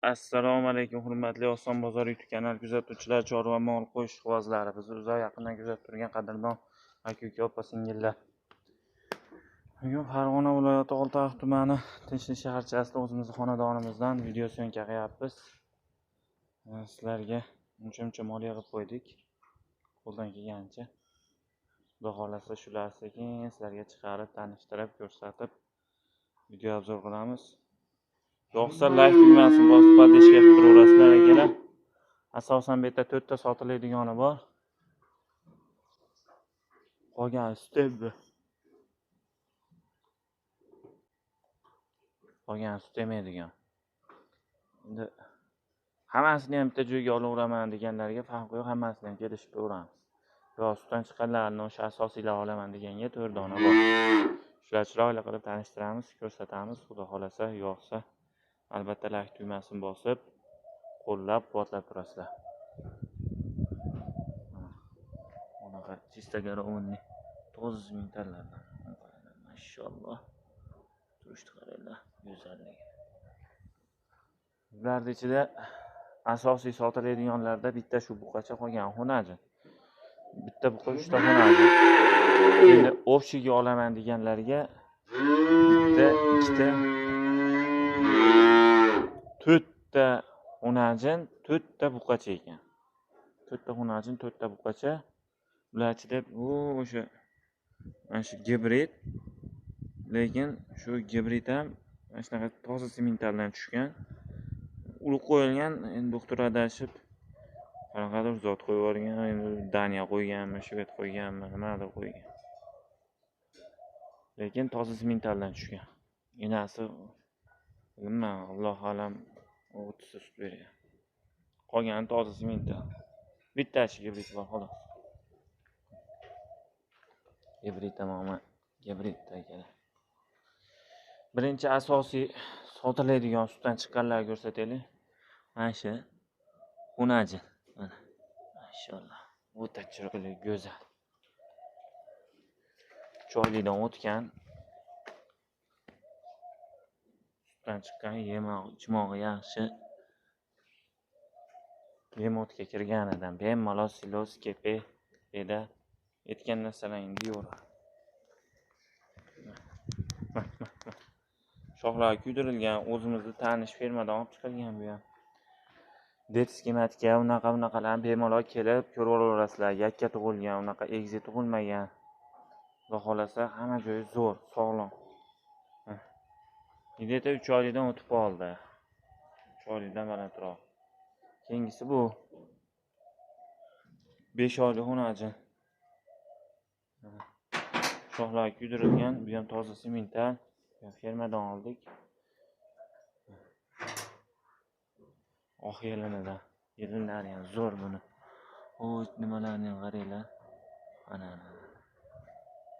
Assalomu alaykum hurmatli Oson bozor YouTube kanali kuzatuvchilari, chorva mol qo'yish ishqibozlari, bizni uzoq yaqindan kuzatib turgan qadrdon aka-uka, opa-singillar. Bugun Farg'ona viloyati Oltiariq tumani Tinchlik shaharchasida o'zimizni xonadonimizdan video syomka qilyapmiz. Sizlarga uncha-muncha mol yig'ib qo'ydik. Qo'ldan kelgancha. Xudo xohlasa shular sekin sizlarga chiqarib, tanishtirib, ko'rsatib video obzor qilamiz. Yo'qsa like tugmasini bosib podpиска qilib turaverasizlar akalar. Asosan bu yerda 4 ta sotiladigani bor. Qolgani sut. Qolgani sut emaydigan. Endi hammasini ham bitta joyga olaveraman deganlarga farqi yo'q, hammasini ham kelishib ko'ramiz. Yo sutdan chiqqanlarini o'sha asosiylar olaman deganga 4 dona bor. Shular chiroyli qilib tanishtiramiz, ko'rsatamiz. Xudo xolasa, yo'qsa albatta like tugmasini bosib, qo'llab quvvatlab turasizlar. Bunaqa чисто garovni 9 mingtalardan. Mashalloh. Turishni qaranglar, go'zalligi. Bularning ichida asosiy sotiladiganlarda bitta shu buqacha qolgan xonajin. Bitta buqa 3 ta xonajin. Endi общийga olaman deganlarga bitta, ikkita, 4 ta xonajin, 4 ta buqacha ekan. 4 ta xonajin, 4 ta buqacha. Bular ichida bu o'sha mana shu gibrid, lekin shu gibrid ham mana shunaqa toza sementaldan tushgan. Ulug' qo'yilgan, endi doktor adashib qanaqadir zot qo'yib yuborgan, endi Daniya qo'yganmi, Shved qo'yganmi, nimadir qo'ygan. Lekin toza sementaldan tushgan. Enasi bilmayman, Alloh alam 30 ta sut bergan. Qolgani toza semental. Bittasi gibrid bor xolos. Gibrid tamoman gibrid akalar. Birinchi asosiy sotiladigan sutdan chiqqanlarni ko'rsataylik. Mana shu xonajin. Mana mashalloh, o'ta chiroyli, go'zal. 3 oylikdan o'tgan. Sutdan chiqqan, yemog'i, ichmog'i yaxshi. Yemotga kirganidan bemalol silos, kepe, beda aytgan narsalaringni deyaveradi. Shoxlari kuydirilgan, o'zimizni tanish fermadan olib chiqilgan bu ham. Детский матка, unaqa bunaqalarni bemalol kelib ko'rib olaverasizlar. Yakka tug'ilgan, unaqa egzi tug'ilmagan. Xudo xolasa hamma joyi zo'r, sog'lom. Где-то 3 oylikdan o'tib qoldi. 3 oylikdan balandroq. Keyingisi bu. 5 oylik xonajin. Shoxlari kuydirilgan, bu ham toza semental. Fermadan oldik. Oq yelinidan. Yelinlari ham zo'r buni. O, nimalarni ham qaranglar. Ana, ana.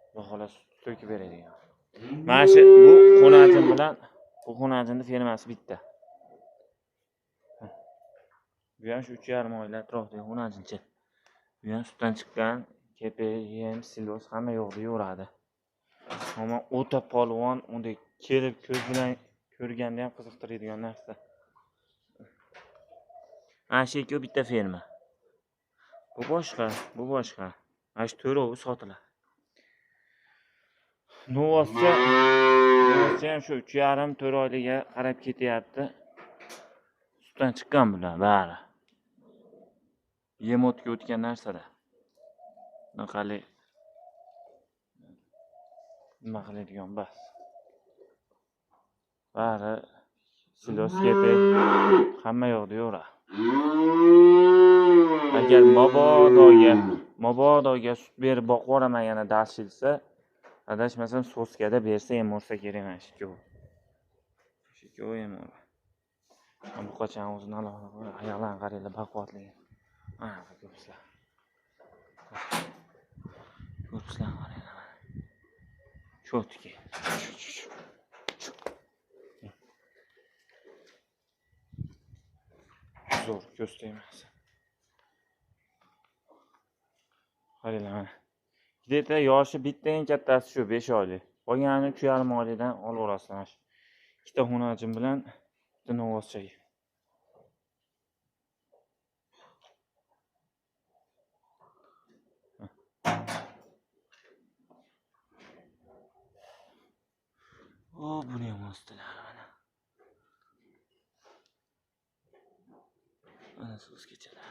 Xudo xohlasa sut to'kib beradigan. Mana shu bu xonajin bilan bu xonajinning fermasi bitta. Bu ham shu 3,5 oylar atrofidagi xonajincha. Bu ham sutdan chiqqan, kepe, yem, silos hamma yo'q deyaveradi. Ammo o'ta polvon, unday kelib ko'z bilan ko'rganda ham qiziqtiradigan narsa. Mana shu ikkovi bitta ferma. Bu boshqa, bu boshqa. Mana shu to'rovi sotiladi. Novvoscha, novvoscha ham shu 3,5-4 oylikka qarab ketyapti. Sutdan chiqqan bular bari. Yemotga o'tgan narsalar. Bunaqali nima qiladigan bas. Bari silos, kepe hamma yoq deyaveradi. Agar mabodoga sut berib boqib yuboraman yana dashilsa, adashmasam soskada bersa emorsa kerak mana shu ikkovi. Shu ikkovi emoradi. Buqachani o'zini alohida oyoqlarini qaranglar, baquvvatligi. Mana ko'ribsizlar. Ko'ribsizlar, qaranglar. Чётки. Zo'r, ko'z tegmasin. Qaranglar mana. Где-то yoshi bitta eng kattasi shu 5 oylik. Qolganini 3,5 oylikdan olaverasizlar mana shu. Ikkita xonajin bilan bitta novvoschaga. O, buni ham ostilari mana. Mana so'zgachalar.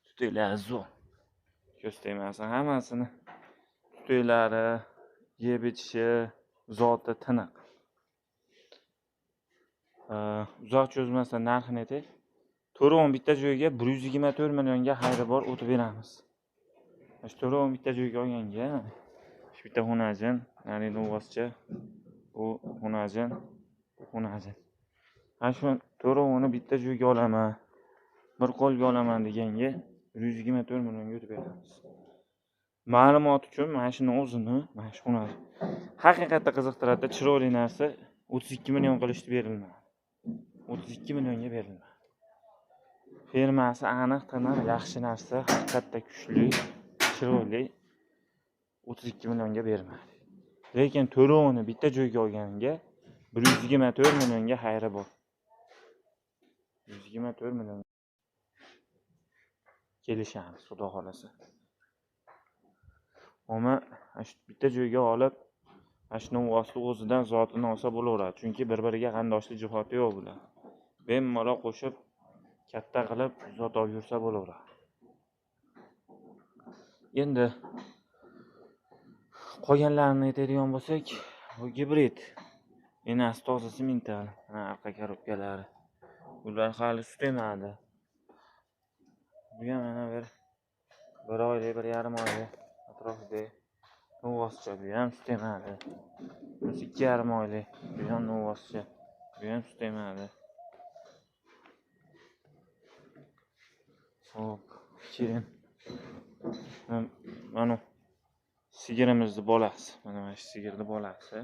Tutoqlari zo'r. Ko'z tegmasin hammasini. Tutoqlari, yeb ichishi, zoti tiniq. Uzoq cho'zmasdan narxini aytay. To'rovini bitta joyga 124 millionga xayri bor o'tib beramiz. Shu to'rovini bitta joyga olganga shu bitta xonajin, ya'ni novvoscha, bu xonajin, bu xonajin. Mana shu to'rovini bitta joyga olaman, bir qo'lga olaman deganga 124 millionga o'tib beramiz. Ma'lumot uchun mana shuni o'zini, mana shu xonajin haqiqatda qiziqtiradi, chiroyli narsa 32 million qilishdi berilmadi. 32 millionga berilmadi. Fermasi aniq, tiniq, yaxshi narsa, haqiqatda kuchli, chiroyli 32 millionga bermadi. Lekin to'lovini bitta joyga olganga 124 millionga xayri bor. 124 million kelishamiz, xudo xolasa. Ammo shu bitta joyga olib, ana shuni vosita o'zidan zotini olsa bo'laveradi. Chunki bir-biriga qarindoshlik jihati yo'q bular. Bemalol qo'shib katta qilib zot olib yursa bo'laveradi. Endi qolganlarini aytadigan bo'lsak, bu gibrid. Enasi toza semental, mana arqa korobkalari. Ular hali sut emadi. Bu ham mana bir oylik, 1,5 oylik atrofida novvoscha, bu ham sut emadi. Bunisi 2,5 oylik, bu ham novvoscha, bu ham sut emadi. Hop, keyin mana sigirimizni bolasi, mana shu sigirni bolasi.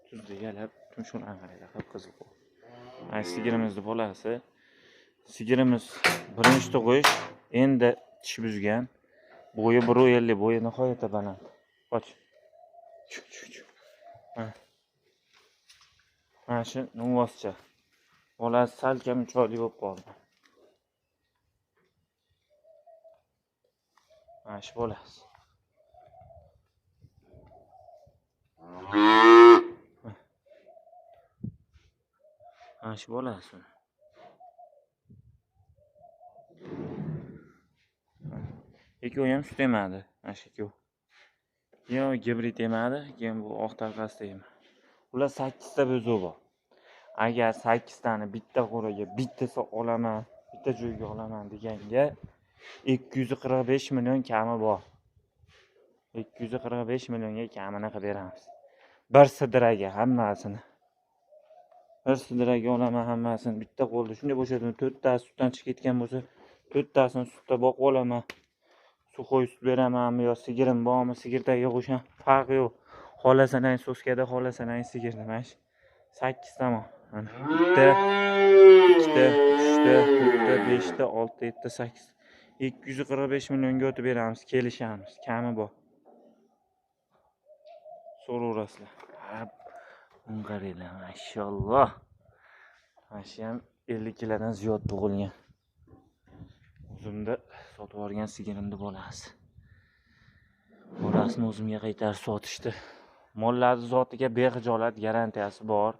Tuzda yalab, tumshuqlarni qaranglar, qip-qizil qo'y. Mana sigirimizni bolasi. Sigirimiz birinchi tug'ish, endi tish buzgan. Bo'yi 1.50, bo'yi nihoyatda baland. Qoch. Mana shu novvoscha. Bolasi salkam 3 oylik bo'lib qoldi. Mana shu bolasi. Mana shu bolasi. Ikkovi ham sut emadi, mana shu ikkovi. Yo gibrid emadi, keyin bu oq taqasida emadi. Ular 8 ta buzuq bor. Agar 8 tani bitta qo'raga bittasi olaman, bitta joyga olaman deganga 245 million kami bor. 245 millionga kamini qilib beramiz. Bir sidraga hammasini. Bir sidraga olaman hammasini bitta qo'lda. Shunday bo'shatib 4 tasi sutdan chiqib ketgan bo'lsa, 4 tasini sutda boqib olaman. Suxoy sut beramanmi yo sigirim bormi, sigir tagiga qo'shaman, farqi yo'q. Xohlasanang so'skada, xohlasanang sigirda. Mana shu 8 tamom. Mana 1ta, 2ta, 3ta, 4ta, 5ta, 6ta, 7ta, 8. 245 millionga o'tib beramiz, kelishamiz, kami bor. So'raverasizlar. Buni qaranglar, mashalloh. Mana shu ham 50 kilodan ziyod tug'ilgan. O'zimda sotib olgan sigirimni bolasi. Bolasini o'zimga qaytarib sotishdi. Mollarning zotiga bexijolat garantiyasi bor.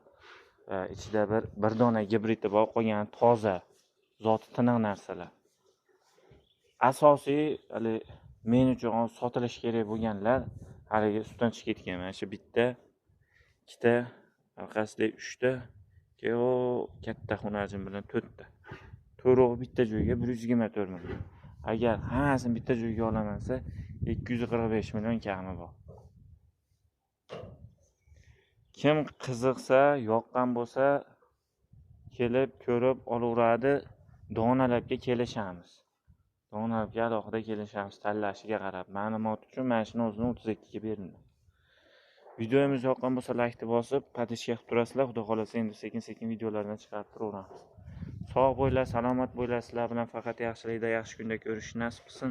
Ichida bir dona gibridi bor, qolgani toza, zoti tiniq narsalar. Asosiy hali men uchun sotilishi kerak bo'lganlar haligi sutdan chiqib ketgan. Mana shu bitta, ikkita, orqasida 3ta, keyin o katta xonajin bilan 4ta. To'rog'i bitta joyga 124 million. Agar hammasini bitta joyga olaman desa 245 million kami bor. Kim qiziqsa, yoqqan bo'lsa kelib ko'rib olaveradi. Donalabga kelishamiz. Donalabga alohida kelishamiz tanlashiga qarab. Ma'lumot uchun mana shuni o'zini 32 ga berildi. Videomiz yoqqan bo'lsa like bosib, podpiska qilib turasizlar. Xudo xolasa endi sekin-sekin videolardan chiqarib turaveramiz. Sog' bo'linglar, salomat bo'linglar. Sizlar bilan faqat yaxshilikda, yaxshi kunda ko'rishish nasib qilsin.